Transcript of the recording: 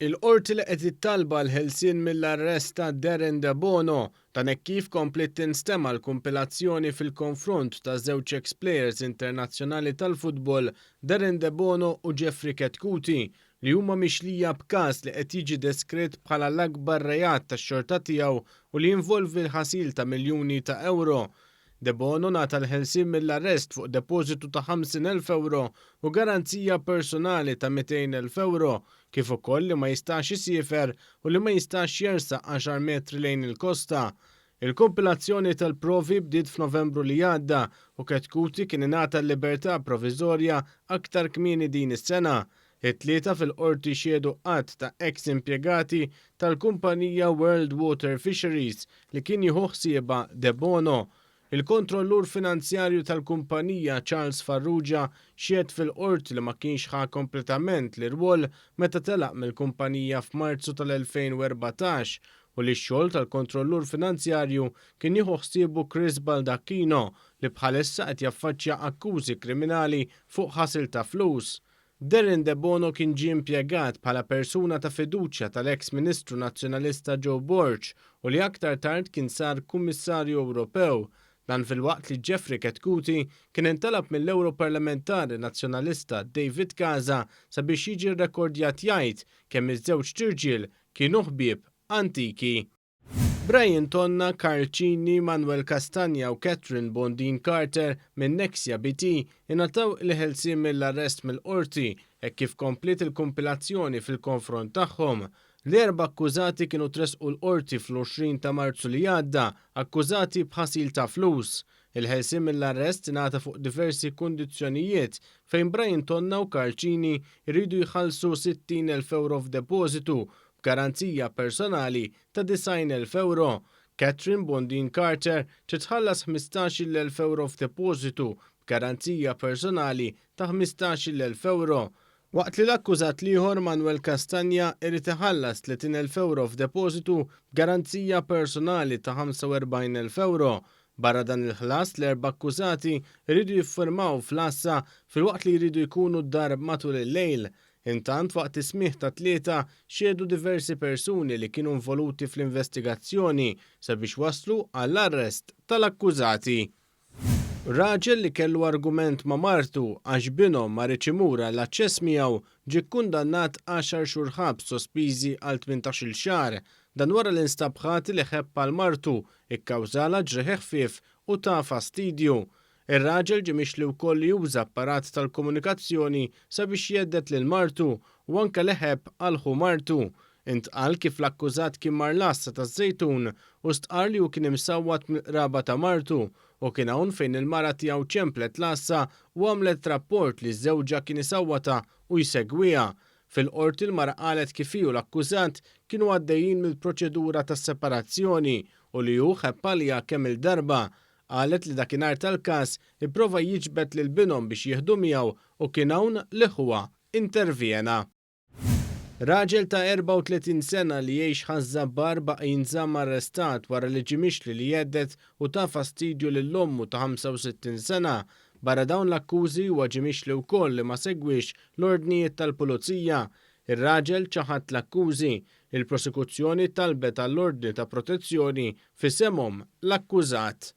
Il-Qorti laqgħet it-talba għall-ħelsien mill-arrest ta' Darren Debono, dan hekk kif kompliet tinstema' l-kumpilazzjoni fil-konfront ta' żewġ eks plejers internazzjonali tal-futbol Darren Debono u Jeffrey Chetcuti li huma mixlija b'każ li qed jiġi deskritt bħala l-akbar reat tax-xorta tiegħu u li jinvolvi l-ħasil ta' miljuni ta' ewro. Debono ngħata l-ħelsien mill-arrest fuq depożitu ta' 50,000 ewro u garanzija personali ta' 200,000 ewro, kif ukoll li ma jistax isiefer u li ma jistax jersaq għaxar metri lejn il-kosta. Il-kompilazzjoni tal-provi bdiet f'Novembru li għadda u Chetcuti kien ingħata l-libertà proviżorja aktar kmieni din is-sena. It-Tlieta fil-Qorti xehdu għadd ta' eks impjegati tal-kumpanija World Water Fisheries li kien jieħu ħsiebha Debono. Il-kontrollur finanzjarju tal-kumpanija Charles Farrugia xehed fil-Qorti li ma kienx ħa kompletament l-irwol meta telaq mill-kumpanija f'Marzu tal-2014 u li x-xogħol tal-kontrollur finanzjarju kien jieħu ħsiebu Chris Baldacchino li bħalissa qed jaffaċċja akkużi kriminali fuq ħasil ta' flus. Darren Debono kien ġie impjegat bħala persuna ta' fiduċja tal-eks Ministru Nazzjonalista Joe Borg u li aktar tard kien sar Kummissarju Ewropew. Dan filwaqt li Jeffrey Chetcuti kien intalab mill-Ewroparlamentari Nazzjonalista David Casa sabiex jiġi rrekordjat jgħid kemm iż-żewġt irġiel kienu ħbieb antiki. Brian Tonna, Karl Cini, Manuel Castagna u Catherine Bondin Carter minn Nexia BT ingħataw il-ħelsien mill-arrest mill-Qorti hekk kif kompliet il-kumpilazzjoni fil-konfront tagħhom. L-erba' akkużati kienu tressqu l-Qorti fl-20 ta' Marzu li għadda akkużati b'ħasil ta' flus. Il-ħelsien mill-arrest ingħata fuq diversi kundizzjonijiet fejn Brian Tonna u Karl Cini jridu jħallsu 60,000 ewro f'depożitu b'garanzija personali ta' 90,000 ewro. Catherine Bondin Carter trid tħallas 15,000 ewro f'depożitu b'garanzija personali ta' 15,000 ewro. Waqt li l-akkużat l-ieħor Manuel Castagna irid iħallas 30,000 ewro f'depożitu b'garanzija personali ta' 45,000 ewro. Barra dan il-ħlas l-erba' akkużati jridu jiffirmaw fl-għassa filwaqt li jridu jkunu d-dar matul il-lejl. Intant waqt is-smigħ tat-Tlieta xehdu diversi persuni li kienu involuti fl-investigazzjoni sabiex waslu għall-arrest tal-akkużati. Raġel li kellu argument ma' martu għax binhom ma riedx imur għall-aċċess miegħu ġie kkundannat għaxar xhur ħabs sospiżi għal tmintax-il xahar. Dan wara li nstab ħati li ħebb għal martu, ikkawżalha ġrieħi ħfief u ta fastidju. Ir-raġel ġie mixli wkoll li uża apparat tal-komunikazzjoni sabiex jhedded lil martu u anke li ħebb għal ħu martu. Intqal kif l-akkużat kien mar l-għassa taż-Żejtun u stqarr li hu kien imsawwat mill-qraba ta' martu u kien hawn fejn il-mara tiegħu ċemplet l-għassa u għamlet rapport li żewġha kien isawwatha u jsegwiha. Fil-Qorti l-mara qalet kif hi u l-akkużat kienu għaddejjin mill-proċedura tas-separazzjoni u li hu ħebb għaliha kemm-il darba. Qalet li dakinhar tal-każ ipprova jiġbed lil binhom biex jieħdu miegħu u kien hawn li ħuha intervjena. Raġel ta' 34 sena li jgħix Ħaż-Żabbar baqa' jinżamm arrestat wara li ġie mixli li jhedded u ta fastidju lil ommu ta' 65 sena. Barra dawn l-akkużi huwa ġie mixli wkoll li ma segwiex l-ordnijiet tal-Pulizija. Ir-raġel ċaħad l-akkużi. Il-Prosekuzzjoni talbet għall-ordni ta' protezzjoni f'isemhom l-akkużat.